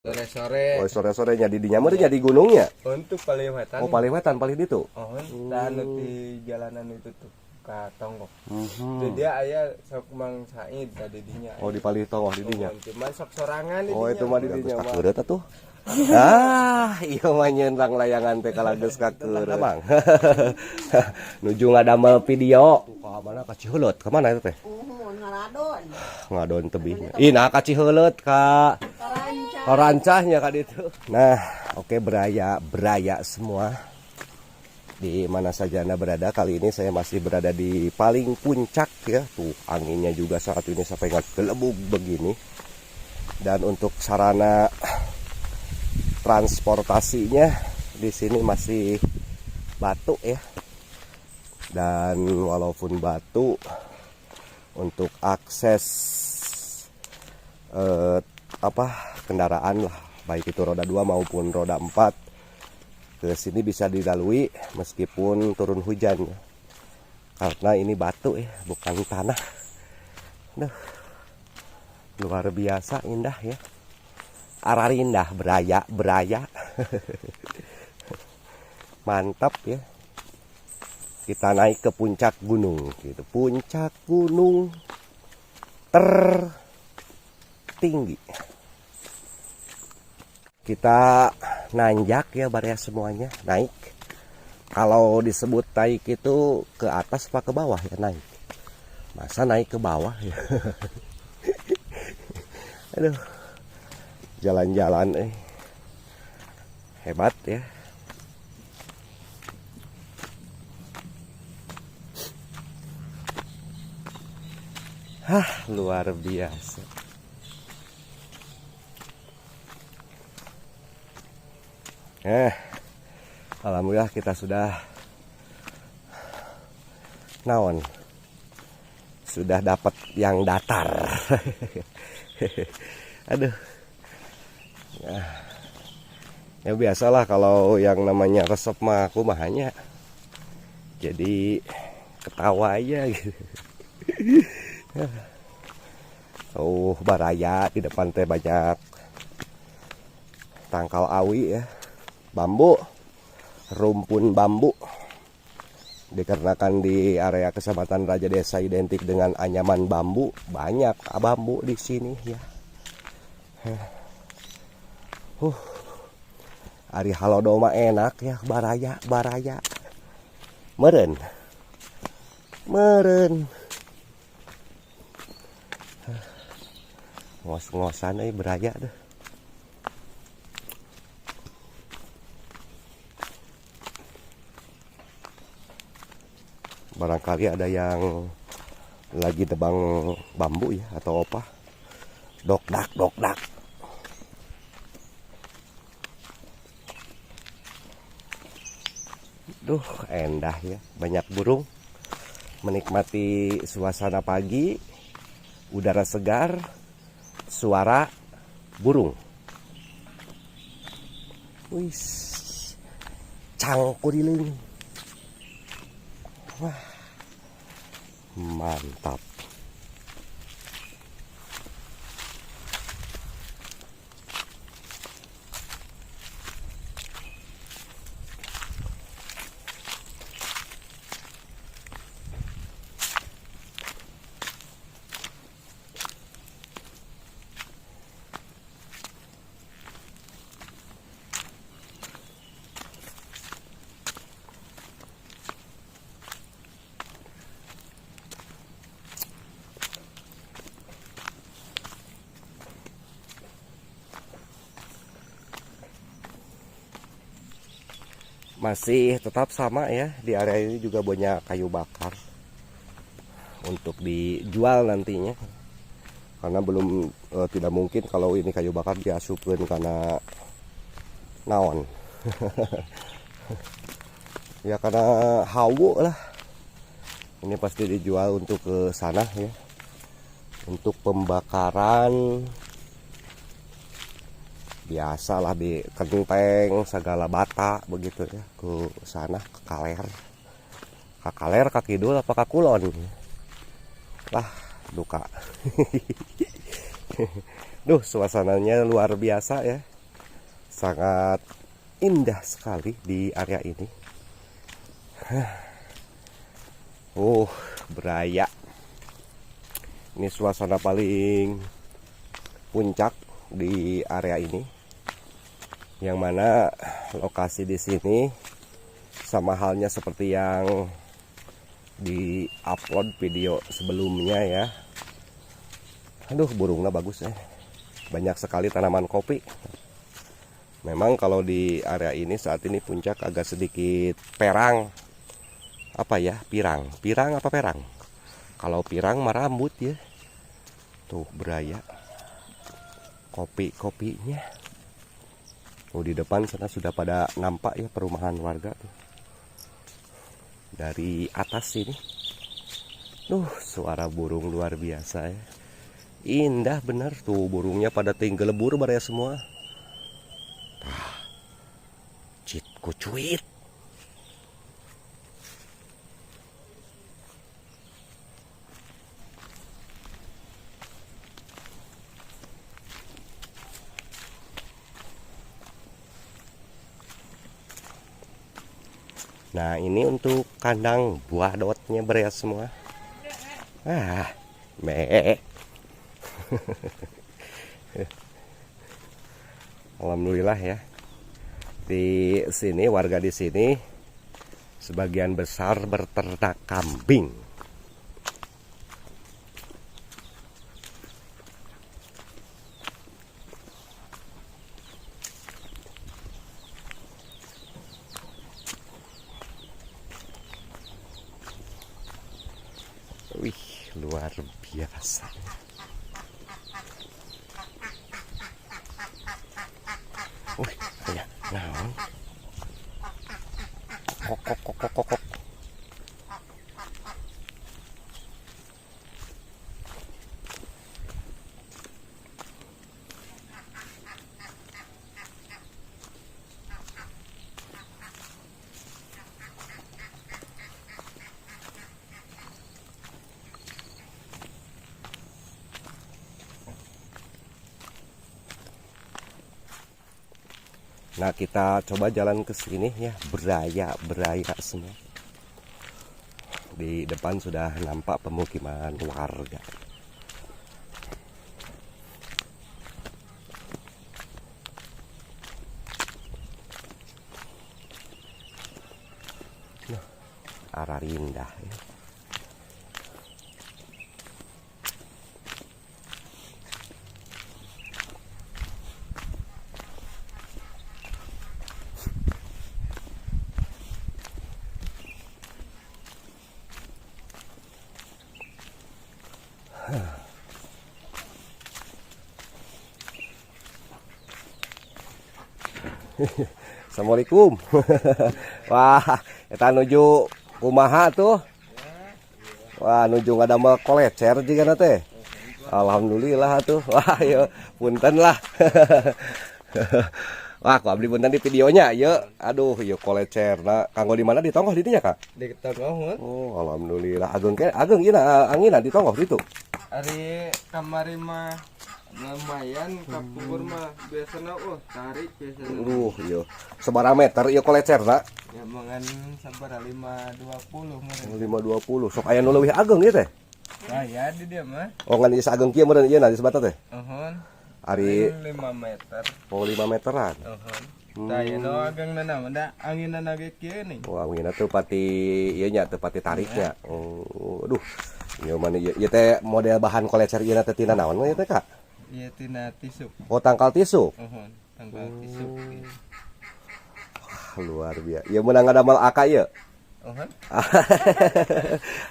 Sore-sore. Oh, sore-sore nya di dinya mah nya di gunungnya. Untuk paling wetan. Oh, paling wetan paling ditu. Oh, dan di jalanan itu tuh ka Tonggok. Jadi aya sok Mang Said tadi dinya. Oh, di paling Tonggok di dinya. Oh, cuman sok sorangan di Oh, dinya. itu mah di dinya mah. Kakeureut atuh. Ah, iya mah nyeun layangan teh kalageus kakeureut. Bang. Nuju ngadamel video. Tuh, ka mana ka Ciheuleut? Ka mana itu teh? Uhun ngaradon. Ngadon tebihnya. Ih, nah ka Ciheuleut ka Karancah. Rancahnya ka ditu. Nah, oke beraya beraya semua. Di mana saja Anda berada, kali ini saya masih berada di paling puncak ya. Tuh, anginnya juga saat ini sampai ngegelebug begini. Dan untuk sarana transportasinya di sini masih batu ya. Dan walaupun batu, untuk akses apa kendaraan lah, baik itu roda 2 maupun roda 4 ke sini bisa dilalui meskipun turun hujan ya. Karena ini batu ya, bukan tanah. Duh, luar biasa indah ya. Ararindah beraya beraya. Mantap ya. Kita naik ke puncak gunung gitu. Puncak gunung tertinggi. Kita nanjak ya baraya semuanya, naik. Kalau disebut naik itu ke atas apa ke bawah ya naik? Masa naik ke bawah ya? Aduh. Jalan-jalan hebat ya. Hah, luar biasa. Alhamdulillah kita sudah naon, sudah dapat yang datar. Aduh. Nah, ya biasalah kalau yang namanya resep mah aku mah hanya jadi ketawa aja gitu. Oh, baraya di depan teh banyak tangkal awi ya, bambu, rumpun bambu. Dikarenakan di area Kecamatan Rajadesa identik dengan anyaman bambu, banyak bambu di sini ya. Ari halodo mah enak ya, baraya, baraya. Meren. Meren. Ngos-ngosan euy beraya deh. Barangkali ada yang lagi tebang bambu ya atau apa. Dokdak, dokdak. Duh, endah ya, banyak burung menikmati suasana pagi, udara segar, suara burung. Wis, cangkurileung. Wah, mantap. Masih tetap sama ya, di area ini juga banyak kayu bakar untuk dijual nantinya. Karena belum tidak mungkin kalau ini kayu bakar diasupkan karena naon. Ya karena hawu lah. Ini pasti dijual untuk ke sana ya. Untuk pembakaran biasalah di kenteng segala bata begitu ya, ke sana ke kaler. Ke kaler, ke kidul apa ke kulon lah duka. Duh, suasananya luar biasa ya. Sangat indah sekali di area ini. Oh, beraya. Ini suasana paling puncak di area ini. Yang mana lokasi di sini sama halnya seperti yang di upload video sebelumnya ya. Aduh, burungnya bagus ya. Banyak sekali tanaman kopi. Memang kalau di area ini saat ini puncak agak sedikit perang. Apa ya? Pirang. Pirang apa perang? Kalau pirang mah rambut ya. Tuh beraya. Kopi-kopinya. Oh, di depan sana sudah pada nampak ya perumahan warga tuh. Dari atas sini. Duh, suara burung luar biasa ya. Indah bener tuh burungnya pada tinggal lebur baraya semua. Tah. Cit kucuit. Nah, ini untuk kandang buah dotnya beres semua. Ah, me. Alhamdulillah ya. Di sini warga di sini sebagian besar berternak kambing. Wih, luar biasa. Wih, ya, naon? Kok kok kok kok kok kok. Nah, kita coba jalan ke sini ya, beraya, beraya semua. Di depan sudah nampak pemukiman warga. Nah, arah indah ya. Assalamualaikum. Wah, eta nuju kumaha tuh? Wah, nuju ngadamel kolecer jigana teh. Alhamdulillah tuh. Wah, yo punten lah. Wah, ku abdi punten di videonya ye. Aduh, ieu kolecerna kanggo di mana di tonggoh di dinya, Kak? Di tonggoh. Oh, alhamdulillah. Ageung ke ageung ieu anginna di tonggoh ditu. Ari kamari mah lumayan kapungkur mah biasana tarik biasana. Aduh, ieu. Sabaraha meter ieu kolecerna? Ya mangan sabaraha 520 meureun. 520. Sok aya nu leuwih ageung ieu teh. Aya di dieu mah. Oh, ngan ieu saageng kieu meureun ieu na di sebata teh. Uhun. Ari 5 meter. Oh, 5 meteran. Uhun. Tah ieu nu ageungna mah da anginna ge kieu nih. Wah, anginna teu pati ieu nya, teu pati tariknya. Oh, aduh. Ieu mah ieu teh model bahan kolecer ieu teh tina naon ieu teh, Kak? Ieu tina tisu. Oh, tangkal tisu. Uhun, tangkal tisu. Wah, luar biasa. Ieu meunang ngadamel aka ieu. Uhun.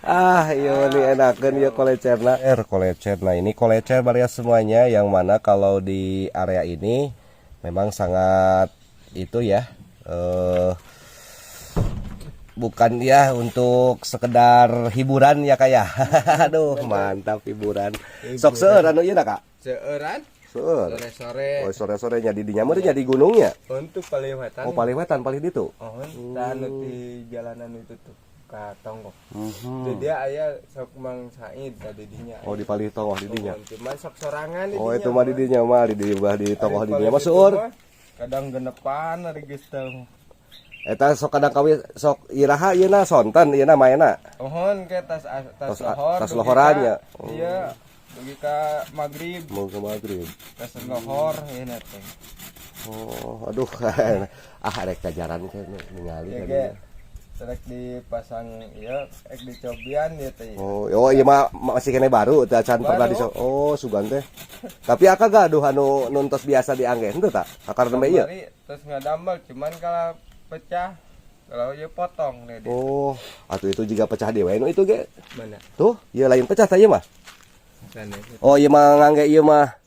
Ah, ieu nih enakeun ieu kolecerna. Kolecer. Nah, ini kolecer baraya semuanya yang mana kalau di area ini memang sangat itu ya. Bukan ya untuk sekedar hiburan ya, Kak ya. Aduh, mantap hiburan. Sok seueur anu ieu na, Kak? Seueuran? Seueur. Sore-sore. Oh, sore-sore nya di dinya meureun nya di gunungnya. Untuk paling wetan. Oh, paling wetan paling ditu. Oh, tah anu di jalanan itu tuh ka tonggoh. Jadi aya sok Mang Said tadi dinya. Oh, di paling tonggoh di dinya. Oh, cuman sok sorangan di Oh, dinya itu mah di dinya mah di di bawah di tonggoh di dinya mah seueur. Kadang genepan ari geus teu. Eta sok kadang kawis sok iraha ieu na sonten ieu na maena. Ohon ke tas tas Tas lohor. tas Dugi lohorannya. ka- Iya, dugi ka magrib Mau ke maghrib. Tas lohor ieu na teh. Oh, aduh. Ah, rek jajaran ke ningali Ieu tadi. ge rek dipasang ieu rek dicobian ieu teh. Oh, oh iya mah masih kene baru teu acan pernah Baru. di Oh, sugan teh. Tapi aka gaduh anu nu tos biasa diangge henteu ta? Akar nembe ieu. Kamari terus ngadamel cuman kalau pecah kalau ieu potong deh. Oh, atuh itu juga pecah dewe nu itu ge. Mana? Tuh, ieu lain pecah tah ieu mah. Sanes. Oh, ieu mah ngangge ieu mah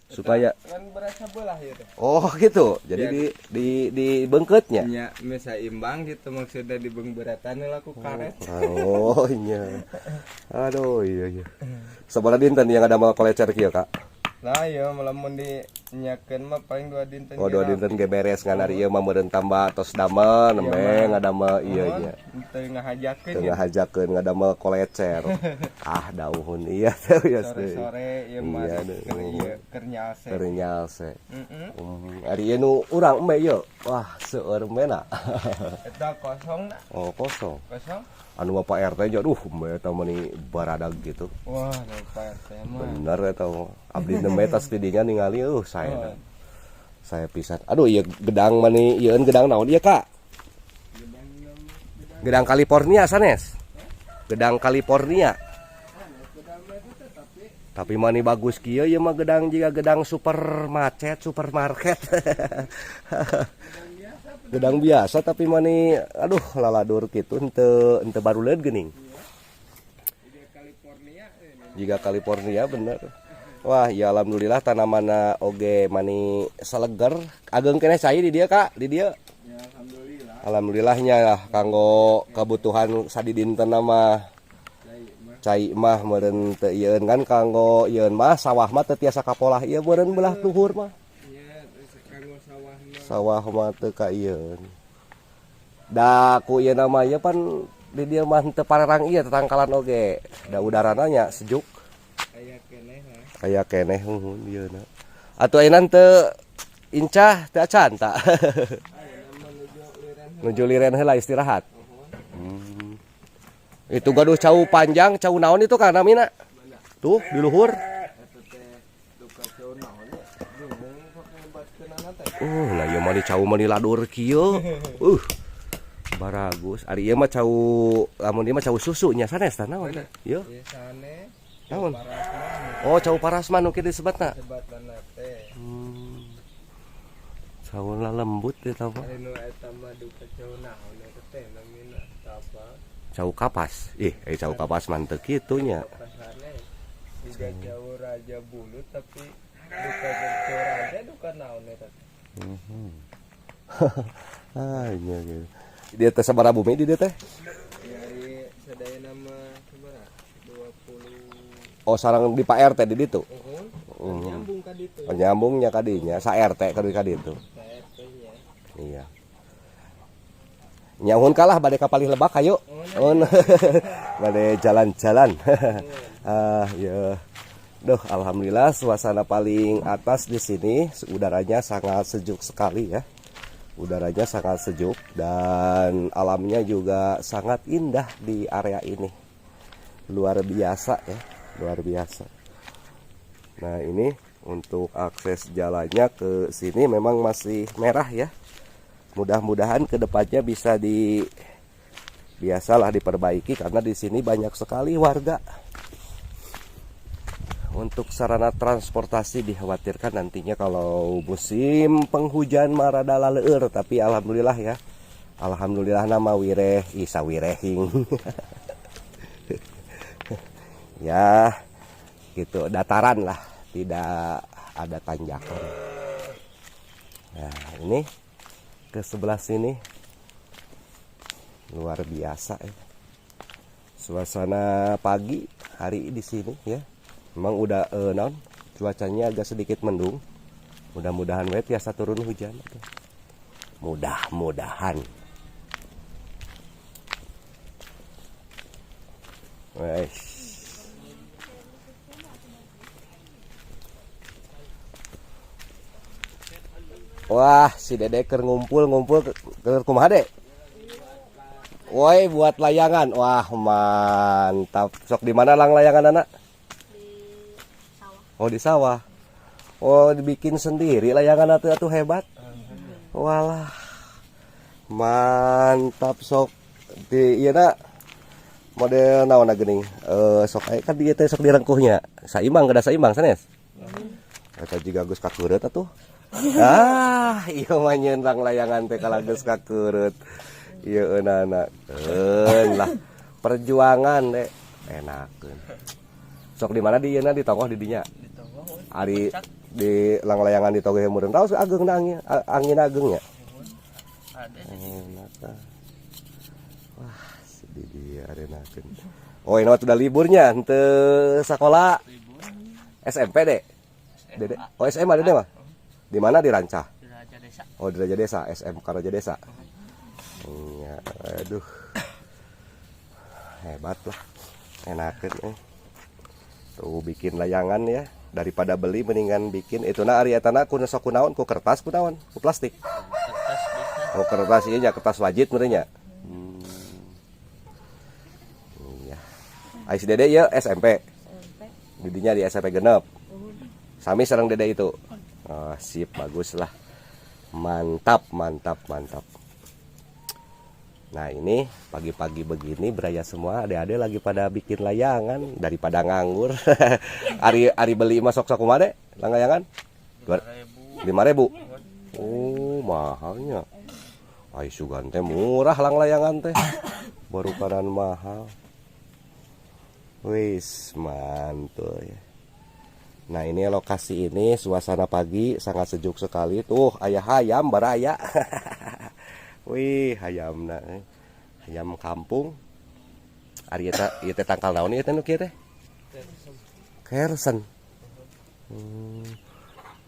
supaya Kan berasa belah ieu teh. Oh, gitu. Jadi Biar- di di beungkeutnya. Nya bisa imbang gitu maksudnya di beungbeuratan lah ku karet. Oh, iya. Aduh, iya iya. Sabaraha dinten yang ada mal kolecer kieu, Kak? Nah, iya lamun di nyakeun mah paling 2 dinten. Oh, 2 dinten ge beres ngan ari ieu mah meureun tambah tos damel nembe ngadamel ieu nya. Teu ngahajakeun Teu ya. ngahajakeun ngadamel kolecer. Ah, dauhun iya teh ya. Sore-sore ieu mah Iya, keur ieu keur nyalse. Keur nyalse. Heeh. Ari ieu nu urang embe ieu. Wah, seueur mena. Eta kosong na, Oh, kosong. kosong. Anu Bapak RT nya aduh embe eta mah ni baradag gitu. Wah, nu Pak RT mah. Bener eta mah. Abdi nembe tas tidinya ningali saya. Saya pisan. Aduh ieu gedang mani ieu gedang naon ieu, Kak? Gedang California sanes. Gedang California. Tapi mani bagus kieu ieu mah gedang jiga gedang super macet, supermarket. Gedang biasa tapi mani aduh laladur kitu henteu henteu baruleud geuning. Jiga California bener. Wah, ya alhamdulillah tanamanna oge mani saleger. Ageng keneh cai di dieu, Kak, di dieu. Ya alhamdulillah. Alhamdulillahnya lah kanggo kebutuhan sadidinten mah Cai mah. Cai mah meureun teu ieun kan kanggo ieun mah sawah mah teu tiasa kapolah ieu meureun belah luhur mah. Nya kanggo sawah mah. Sawah mah teu ka ieun. Da ku ieu mah ieu pan di dieu mah teu parerang ieu tetangkalan oge. Da udarana nya sejuk. Aya keneh lah. Aya keneh nuhun ieu na. Atuh ayeuna teu incah teu acan ta. Ayeuna menuju liren. Nuju liren heula istirahat. Itu gaduh cau panjang, cau naon itu kan namina? Tuh di luhur. Eta teh duka cau naon nya? Bingung kok nyebatkeunana teh. Nah ieu mah di cau mah di ladur kieu. Baragus. Ari ieu mah cau lamun ieu mah cau susu nya sanes tah naon? Ieu. Ieu sanes. Naon? Parasman Oh, cau parasman nu kieu disebutna. sebatna teh. Cau lah lembut eta mah. Ari nu eta mah duka cau naon eta teh namina apa? Cau kapas. Ih, cau kapas mah teu kitu nya. Pasarnya jiga cau raja bulu tapi duka cau raja duka naon eta teh. Ah, iya gitu. Dia teh sabaraha bumi di dia teh? Dari sadayana mah sabaraha? 20. Oh, sareng di Pak RT di ditu. Uhun. Nyambung ka ditu. Oh, nyambungnya kadinya sa RT ka ka ditu. Sa RT nya. Iya. Nyahun kalah bade ka palih lebak ayo. Un. Bade jalan-jalan. Ah, ya. Duh, alhamdulillah suasana paling atas di sini udaranya sangat sejuk sekali ya. Udaranya sangat sejuk dan alamnya juga sangat indah di area ini. Luar biasa ya, luar biasa. Nah, ini untuk akses jalannya ke sini memang masih merah ya. Mudah-mudahan ke depannya bisa di biasalah diperbaiki karena di sini banyak sekali warga. Untuk sarana transportasi dikhawatirkan nantinya kalau musim penghujan marada laleur, tapi alhamdulillah ya. Alhamdulillah nama wireh isa wirehing. Ya, gitu dataran lah, tidak ada tanjakan. Nah, ini ke sebelah sini luar biasa ya. Suasana pagi hari di sini ya. Memang udah naon, cuacanya agak sedikit mendung. Mudah-mudahan we tiasa turun hujan. Mudah-mudahan. Wes. Wah, si Dede keur ngumpul-ngumpul keur kumaha, Dek? Woi, buat layangan. Wah, mantap. Sok di mana lang layangan anak? Di sawah. Oh, di sawah. Oh, dibikin sendiri layangan atuh atuh hebat. Walah. Mantap sok di ieu na model naon geuning. Sok aya kan dieu teh sok direngkuhnya. Saimbang kada saimbang sanes? Eta jiga geus kakeureut atuh. Ah, ieu mah nyeun layangan teh kalah geus kakeureut. Ieu eunana. Keun lah. Perjuangan deh. Enakeun. Sok di mana di ieuna di tokoh di dinya? Di tokoh. Ari di lang layangan di tokoh meureun taos ageungna angin, angin ageungnya. Ada. Enak ah. Wah, sedih dia arenakeun. Oh, ini waktu udah liburnya henteu sakola. Libur. SMP, Dek. Dede. Oh, SMA Dede mah. Di mana di Rancah? Di Raja Desa. Oh, di Raja Desa, SMK Raja Desa. Iya, aduh. Hebat lah. Enakeun eh. Tuh bikin layangan ya, daripada beli mendingan bikin. Itu na ari eta na ku sok kunaon, ku kertas kunaon, ku plastik. Kertas bisa. Oh, kertas ieu nya kertas wajib meureun nya. Iya. Ai si Dede ieu SMP. SMP. Didinya di SMP genep. Sami sareng Dede itu. Oh, sip, bagus lah. Mantap, mantap, mantap. Nah, ini pagi-pagi begini beraya semua adik-adik lagi pada bikin layangan daripada nganggur. Ari ari beli mah sok-sok kumaha, Dek? Layangan? 5.000. Oh, mahalnya. Ai sugan teh murah lang layangan teh. Baru kanan mahal. Wis, mantul ya. Nah, ini lokasi ini suasana pagi sangat sejuk sekali. Tuh, ayah hayam baraya. Wih, hayamna eh. Hayam kampung. Ari eta ieu teh tangkal naon ieu teh nu kieu teh? Kersen.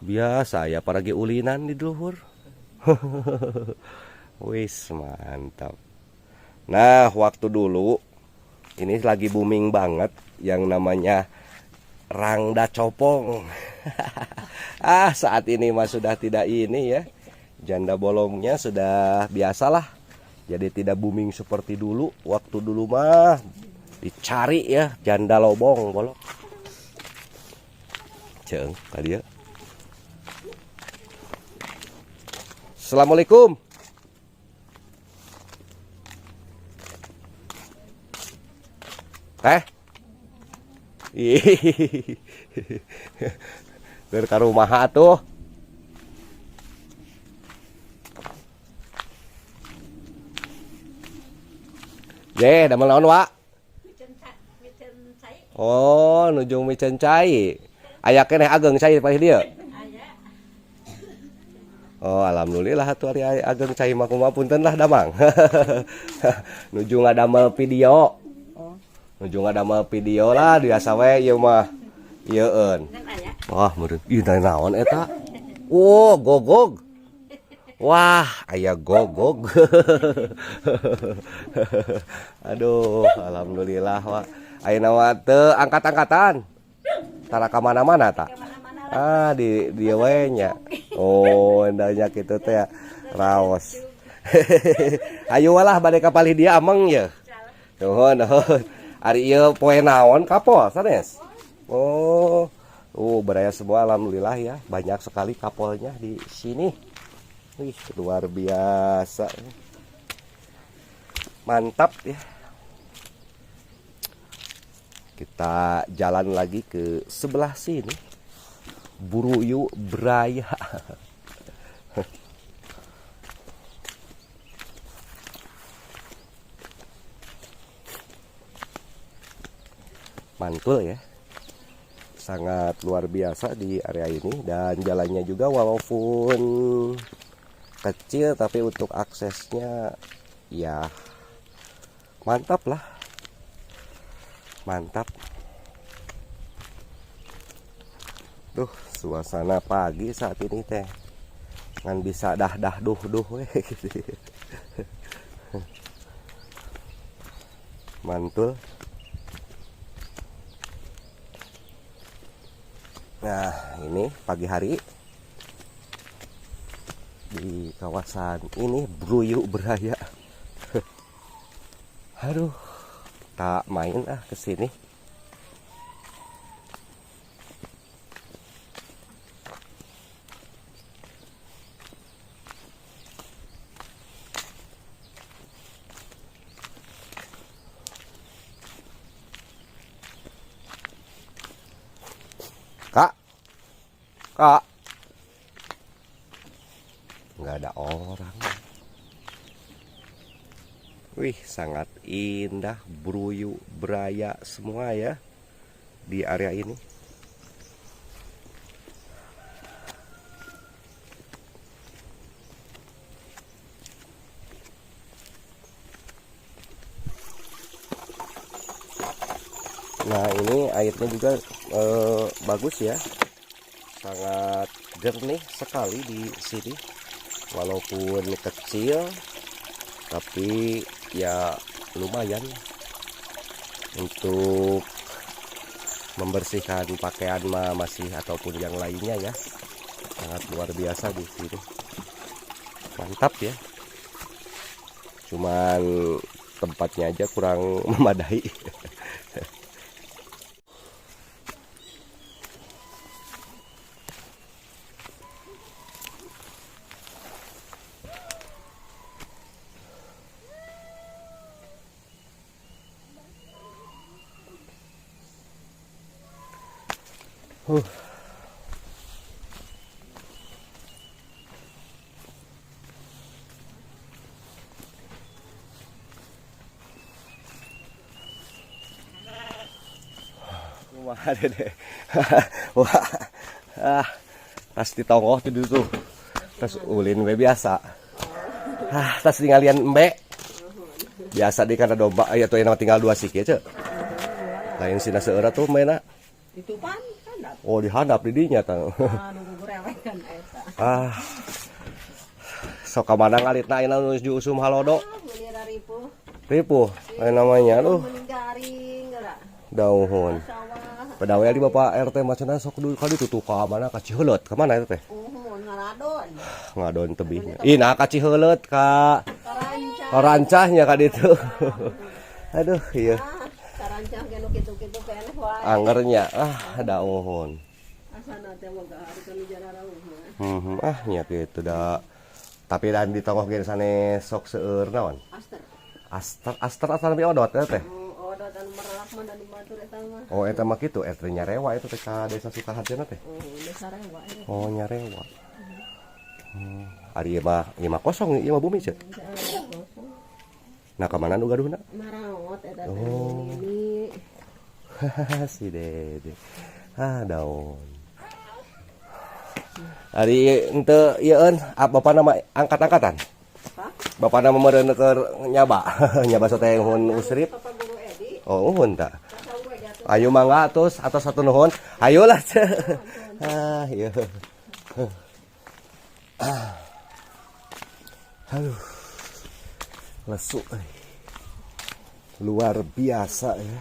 Biasa ya para ge ulinan di luhur. Wis, mantap. Nah, waktu dulu ini lagi booming banget yang namanya Rangda Copong. Ah, saat ini mah sudah tidak ini ya. Janda bolongnya sudah biasalah. Jadi tidak booming seperti dulu. Waktu dulu mah dicari ya janda lobong bolong. Ceung ka dieu. Assalamualaikum. Eh? Ih. Keur ka rumah atuh. Je, damel naon, Wak? Micen cai. Oh, nuju micen cai. Aya keneh ageng cai palih dieu. Aya. Oh, alhamdulillah atuh ari ageng cai mah kumaha punten lah damang. Nuju ngadamel video. Oh. Nuju ngadamel video lah biasa we ieu mah. Ieueun. Aya. Wah, meureun ieu naon eta? Oh, gogog. Wah, aya gogog. Aduh, alhamdulillah wah. Ayeuna mah teu angkat-angkatan. Tara ka mana-mana ta? Ah, di dieu we nya. Oh, endanya kitu teh ya. Raos. Ayo walah bade ka palih dia ameng ye. Nuhun, nuhun. Ari ieu poe naon kapol sanes? Oh, beraya semua alhamdulillah ya. Banyak sekali kapolnya di sini. Wih, luar biasa. Mantap ya. Kita jalan lagi ke sebelah sini. Buruyu Beraya. Mantul ya. Sangat luar biasa di area ini dan jalannya juga walaupun kecil tapi untuk aksesnya ya mantap lah. Mantap. Duh, suasana pagi saat ini teh ngan bisa dah dah duh duh weh. Mantul. Nah, ini pagi hari. Di kawasan ini Bruyu Beraya. Aduh, tak main ah ke sini. Kak, kak, nggak ada orang. Wih, sangat indah, Bruyu Beraya semua ya di area ini. Nah, ini airnya juga bagus ya, sangat jernih sekali di sini. Walaupun kecil, tapi ya lumayan untuk membersihkan pakaian mah masih ataupun yang lainnya ya. Sangat luar biasa di sini. Mantap ya. Cuman tempatnya aja kurang memadai. Wah, dede. Wah. Ah, tas ditonggoh tuh tuh. Tas ulin we biasa. Ah, tas tingalian embe. Biasa di karena domba aya tuh yang tinggal dua siki ce. Lain sina seueur tuh mainna. Ditupan handap. Oh, dihandap di dinya tah. Ah, nu gugurewekan eta. Ah. Sok ka mana ngalitna ayeuna nuju usum halodo. Ah, meuni ripuh. Ripuh, aya namanya aduh. Mending garing geura. Dauhun. Sawah. Pedawe di Bapak RT macana sok dulu kali tutup ka mana ka Ciheuleut ka mana eta teh? Uhun ngaradon. Ngadon tebihnya. Ih, nah ka Ciheuleut ka Karancah. Karancahnya ka ditu. Aduh, iya. Ah, karancah ge nu kitu-kitu keneh wae. Anggernya ah dauhun. Asana teh moga hari kanu jararauh mah. Ah nya kitu da. Tapi dan di tonggoh ge sanes sok seueur naon? Aster. Aster aster asal lebih odot eta teh. Oh, odot anu merelak mah da di batur eta mah. Oh, eta mah kitu RT nyarewa itu teh ka Desa Sukaharjana teh. Oh, desa rewa eta. Oh, nyarewa. Ari ieu mah kosong, ieu mah bumi ceu. Nah, ka mana nu gaduhna? Maraot eta teh Oh. ini. Si Dede. Ah, daun. Ari henteu ieu bapak nama angkat-angkatan. Hah? Bapak nama meureun keur nyaba, nyaba sote hun usrip. Bapak Guru Edi, Oh, uhun ta. kasau we jatuh. Ayo mangga atus atas satu nuhun. Ayolah. Ah, iya. Ah. Aduh. Lesu. Luar biasa ya.